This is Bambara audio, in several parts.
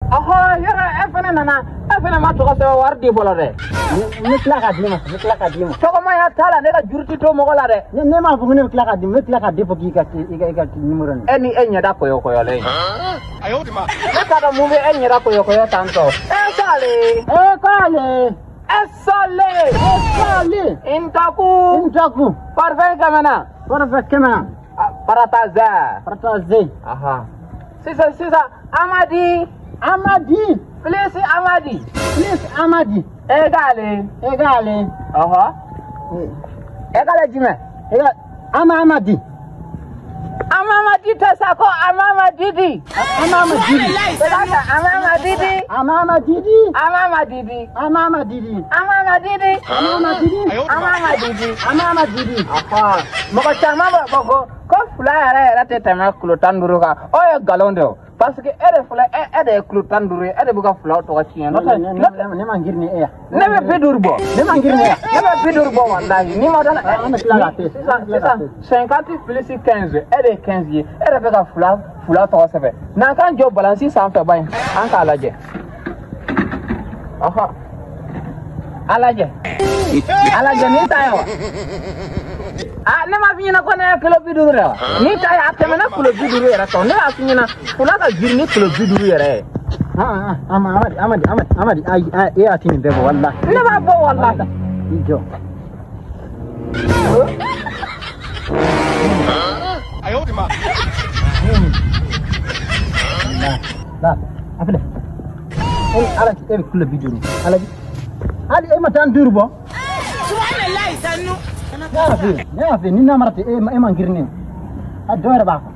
Ɔhɔ, yɔrɔ e fana nana, e fana ma tɔgɔ sɛbɛn wari di fɔlɔ dɛ. N bɛ tila k'a d'i ma, n bɛ tila k'a d'i ma. Tɔgɔmaya t'a la, ne ka juru ti to mɔgɔ la dɛ. Ne m'a fɔ ko ne bɛ tila k'a d'i ma, n bɛ tila k'a di fɔ k'i ka i ka numéro nin. E ni e ɲɛda kɔyɔkɔyɔlen. Ne t'a dɔn mun bɛ e ɲɛda kɔyɔkɔyɔ tan tɔ. E sale. E k'ale. E sale. E sale. Ntaku. Ntaku. Parfait kɛmɛ na. Parfait kɛmɛ na. Parataze. Parataze. Aha. Sisan sisan Amadi. Amadi. Plus Amadi. Plus Amadi. Égale. Égale. Ɔhɔ. Égale jumɛn? Égale. Ama Amadi. Amamadi tɛ sa ko Amamadi di. Amamadi di. Amamadi di. Amamadi di. Amamadi di. Amamadi di. Amamadi di. Amamadi di. Amamadi di. Amamadi di. Ɔhɔ. Mɔgɔ caman b'a fɔ ko fila yɛrɛ yɛrɛ tɛ tɛmɛ kilo 15 kan. O ye nkalon de ye o. Parce que e de filɛ, e de ye kilo 15 ye, e de bɛ ka filaw tɔgɔ tiɲɛ. N'o tɛ ne man girin ni e ya. Ne bɛ 50 bɔ. Ne man girin ni e ya. Ne bɛ 50 bɔ walahi. N'i ma da la. An bɛ tila k'a te. Sisan sisan 50 plus 15, e de ye 15 ye, e de bɛ ka fila tɔgɔ sɛbɛn. N'an k'an jɔ balansi sanfɛ ba in, an k'a lajɛ. Ɔhɔ. A lajɛ. A lajɛ nin ta ye wa? Ah, ne m'a f'i ɲɛna ko ne ye kilo 50 de wa? N'i ta ye a tɛmɛna kilo 50 yɛrɛ kan. Ne y'a f'i ɲɛna fila ka girin ni kilo 50 yɛrɛ ye. Ah ah, Amadi Amadi Amadi Amadi, ayi e y'a ti nin bɛɛ bɔ walahi. Ne b'a bɔ walahi. I jɔ. La, a filɛ. E ala e bɛ kilo 50. Ala hali e ma 15 bɔ. Subhanallah sannu. Ne y'a f'i ye ni n'a mara ten e man girin ne. A dɔ yɛrɛ b'a kɔ.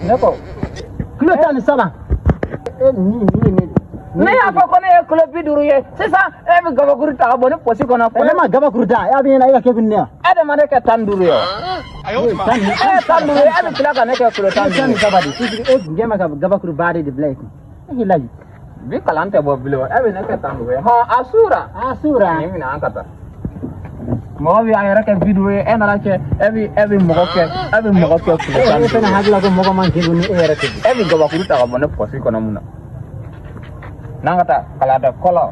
Ne ko. Kilo 13. E ni ne. Ne y'a fɔ ko ne ye kilo 50 ye. Sisan e bɛ gabakuru ta ka bɔ ne pɔsi kɔnɔ. Ne ma gabakuru ta, e bɛ ɲɛna e ka kɛ kun ne ya. E de ma ne kɛ 15 ye wa? E ye 15 ye, e bɛ tila ka ne kɛ kilo 15. 13 de. E tun kɛ ma ka gabakuru ba de bila i kun. E k'i lajɛ. Bi kalan tɛ bɔ bilen o, e bɛ ne kɛ 15 ye. Hɔn a sura. A sura. Nin minɛ an ka taa. Mɔgɔ bɛ a yɛrɛ kɛ 50 ye, e nana kɛ e bɛ mɔgɔ kɛ e bɛ mɔgɔ kɛ kilo 15. E fana hakili la ko mɔgɔ man girin ni e yɛrɛ tɛ. E bɛ gabakuru ta ka bɔ ne pɔsi kɔnɔ mun na? N'an ka taa kalada kɔlɔ.